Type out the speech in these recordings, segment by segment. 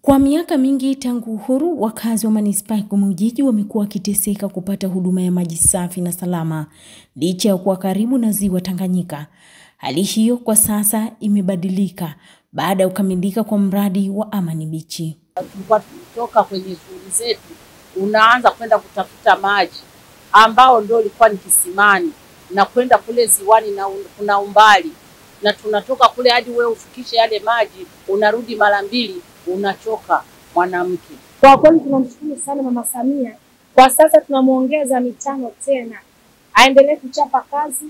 Kwa miaka mingi tangu uhuru, wakazi wa manispaa ya Kigoma Ujiji wamekuwa wakiteseka kupata huduma ya maji safi na salama licha ya kuwa karibu na ziwa Tanganyika. Hali hiyo kwa sasa imebadilika baada ya kukamilika kwa mradi wa Amani Bichi. Tulikuwa tunatoka kwenye shughuli zetu, unaanza kwenda kutafuta maji ambao ndio ilikuwa ni kisimani na kwenda kule ziwani na kuna umbali, na tunatoka kule hadi wewe ufikishe yale maji unarudi mara mbili, unachoka mwanamke. Kwa kweli tunamshukuru sana Mama Samia. Kwa sasa tunamuongeza 5 tena. Aendelee kuchapa kazi,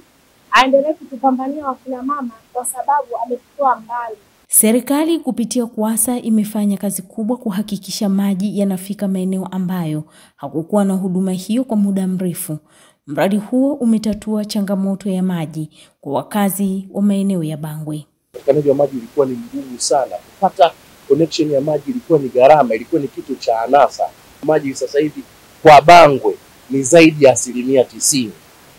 aendelee kutupambania wakina mama kwa sababu ametutoa mbali. Serikali kupitia KUWASA imefanya kazi kubwa kuhakikisha maji yanafika maeneo ambayo hakukuwa na huduma hiyo kwa muda mrefu. Mradi huo umetatua changamoto ya maji kwa wakazi wa maeneo ya Bangwe. Upatikanaji wa maji ilikuwa ni mgumu sana. Kupata connection ya maji ilikuwa ni gharama, ilikuwa ni kitu cha anasa. Maji sasa hivi kwa Bangwe ni zaidi ya 90%.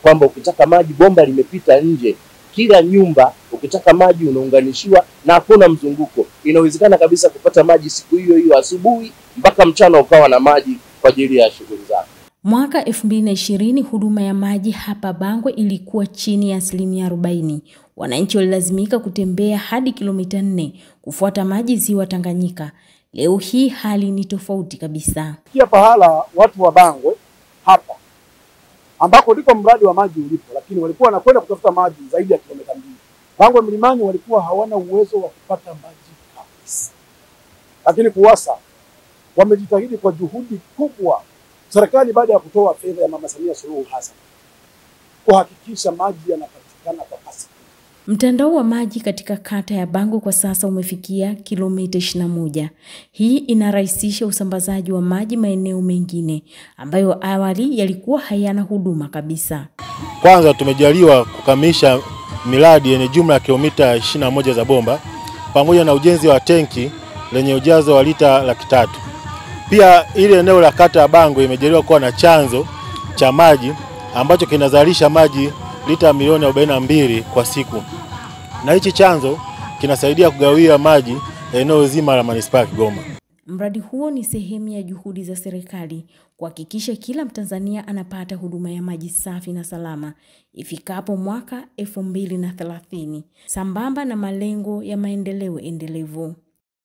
Kwamba ukitaka maji bomba limepita nje, kila nyumba ukitaka maji unaunganishiwa na hakuna mzunguko. Inawezekana kabisa kupata maji siku hiyo hiyo asubuhi mpaka mchana ukawa na maji kwa ajili ya shughuli zako. Mwaka 2020 huduma ya maji hapa Bangwe ilikuwa chini ya 40%. Wananchi walilazimika kutembea hadi kilomita 4 kufuata maji ziwa Tanganyika. Leo hii hali ni tofauti kabisa. Kia pahala watu wa Bangwe hapa ambako ndiko mradi wa maji ulipo, lakini walikuwa wanakwenda kutafuta maji zaidi ya kilomita 2. Bangwe mlimani walikuwa hawana uwezo wa kupata maji kabisa. Lakini KUWASA wamejitahidi kwa juhudi kubwa. Serikali baada ya kutoa fedha ya Mama Samia Suluhu Hassan kuhakikisha maji yanapatikana kwa kasi. Mtandao wa maji katika kata ya Bangwe kwa sasa umefikia kilomita 21. Hii inarahisisha usambazaji wa maji maeneo mengine ambayo awali yalikuwa hayana huduma kabisa. Kwanza tumejaliwa kukamilisha miradi yenye jumla ya kilomita 21 za bomba pamoja na ujenzi wa tenki lenye ujazo wa lita 300,000. Pia ile eneo la kata ya Bangwe imejaliwa kuwa na chanzo cha maji ambacho kinazalisha maji lita milioni 42 kwa siku. Na hichi chanzo kinasaidia kugawia maji eneo zima la manispaa ya Kigoma. Mradi huo ni sehemu ya juhudi za serikali kuhakikisha kila Mtanzania anapata huduma ya maji safi na salama ifikapo mwaka 2030, sambamba na malengo ya maendeleo endelevu.